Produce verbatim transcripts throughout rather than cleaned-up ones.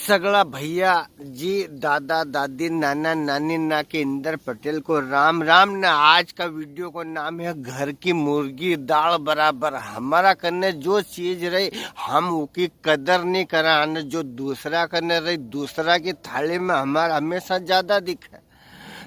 सगला भैया जी, दादा दादी, नाना नानी ना के इंदर पटेल को राम राम। ने आज का वीडियो को नाम है घर की मुर्गी दाल बराबर। हमारा कने जो चीज रही, हम उकी कदर नी करा, अने जो दूसरा कने रही, दूसरा की थाली में हमारा हमेशा ज्यादा दिखे।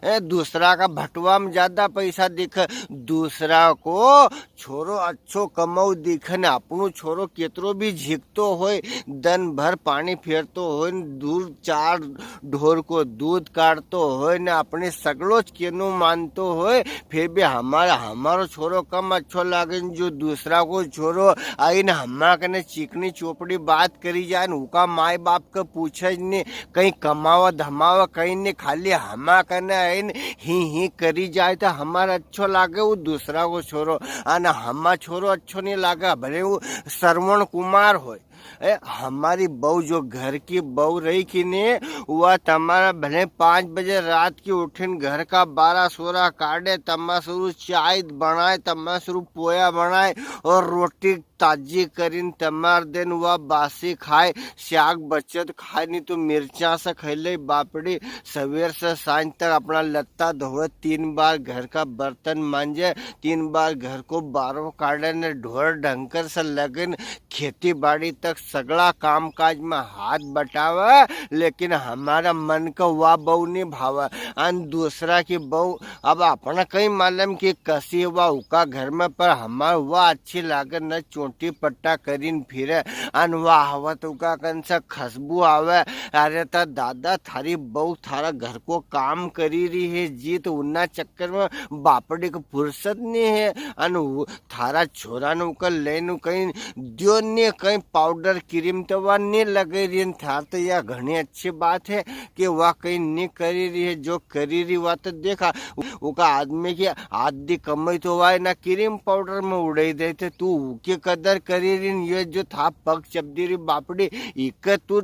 ए, दूसरा का भटवा में ज्यादा पैसा दिखे, दूसरा को छोरो अच्छो कमाऊ दिखे ने, अपनो छोरो केतरो भी झिकतो होय, दन भर पानी फेरतो होय ने, दूर चार ढोर को दूध काढ़तो होय ने, अपने सगलो ज केनो मानतो होय, फिर भी हमारा, हमारो छोरो कम अच्छो लागे ने, जो दूसरा को छोरो आई ने हमारा कने चिकनी चोपड़ी बात करी जाए ने, उका माई बाप के पूछे ज नी, कई कमावा धमावा कई नी, खाली हमा कने आइन ही ही करी जाए तो हमारा अच्छो लागे वो दूसरा को छोरो, अने हमा छोरो अच्छो नी लागे, भले वो श्रवण कुमार होय। ए, हमारी बहू जो घर की बहू रही कि नी, वा तमारा भले पाँच बजे रात की उठिन घर का बारा सोरा काढ़े, तमा सरू चाय बनाए, तमा सरू पोया बनाए और रोटी ताजी करीन तमार देन वा बासी खाए, शाक बचत खाए, नी तो मिर्चा से खाई ले बापड़ी। सवेर से सांझ तक अपना लत्ता धोवे, तीन बार घर का बर्तन मांजे, तीन बार घर को बारो काढ़े ने ढोर ढंकर से लगन खेती बाड़ी तक सगला काम काज में हाथ बटावे, लेकिन हमारा मन का वा बहू नी भावे। अन दूसरा की बहू अब अपना कई मालूम कि कसी वा उका घर में, पर हमार वा अच्छी लागे न, चोटी पट्टा करीन फिरे, अन वा हवा तो उका कन से खुशबू आवे। अरे ता दादा, थारी बहू थारा घर को काम करी री है जी, तो उन्ना चक्कर में बापड़ी को फुर्सत नी है। अन उ-, थारा छोरा ने उका लेनु कई दियो नी, कई पाउडर क्रीम तो वा नी लगे री। थार तो या घणी अच्छी बात है कि वा कई नी करी री है, जो करी री वा तो देखा, उ-, उका आदमी की आधी कमाई तो वा ना क्रीम पाउडर में उड़ाई दे, तो तू उकी कदर करी री न, ये जो था पग चपदी री बापड़ी, इके तू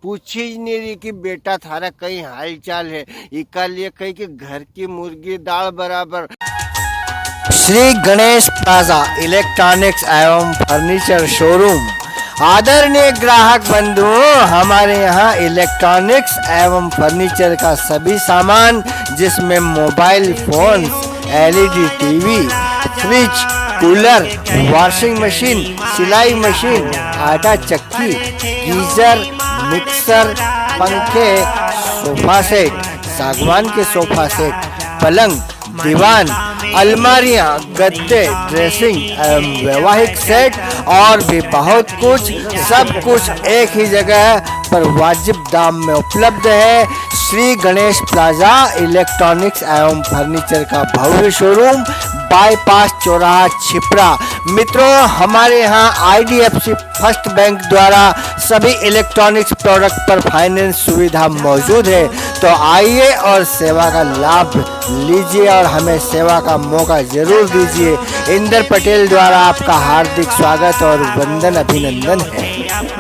पूछी ज नी री कि बेटा थारा कई हाल चाल है, इका लिए कही कि घर की मुर्गी दाल बराबर। श्री गणेश प्लाजा इलेक्ट्रॉनिक्स एवं फर्नीचर शोरूम। आदरणीय ग्राहक बंधुओं, हमारे यहाँ इलेक्ट्रॉनिक्स एवं फर्नीचर का सभी सामान, जिसमें mobile phones, LED TV, fridge, cooler, washing machine, सिलाई मशीन, आटा चक्की, गीजर, मिक्सर, पंखे, सोफा सेट, सागवान के सोफा सेट, पलंग, दीवान, अलमारियां, गद्दे, ड्रेसिंग एवं वैवाहिक सेट और भी बहुत कुछ, सब कुछ एक ही जगह पर वाजिब दाम में उपलब्ध है। श्री गणेश प्लाजा इलेक्ट्रॉनिक्स एवं फर्नीचर का भव्य शोरूम, बाईपास चौराहा, छिपरा। मित्रों, हमारे यहाँ आईडीएफसी फर्स्ट बैंक द्वारा सभी इलेक्ट्रॉनिक्स प्रोडक्ट पर फाइनेंस सुविधा मौजूद है, तो आइए और सेवा का लाभ लीजिए और हमें सेवा का मौका जरूर दीजिए। इंदर पटेल द्वारा आपका हार्दिक स्वागत और वंदन अभिनंदन है।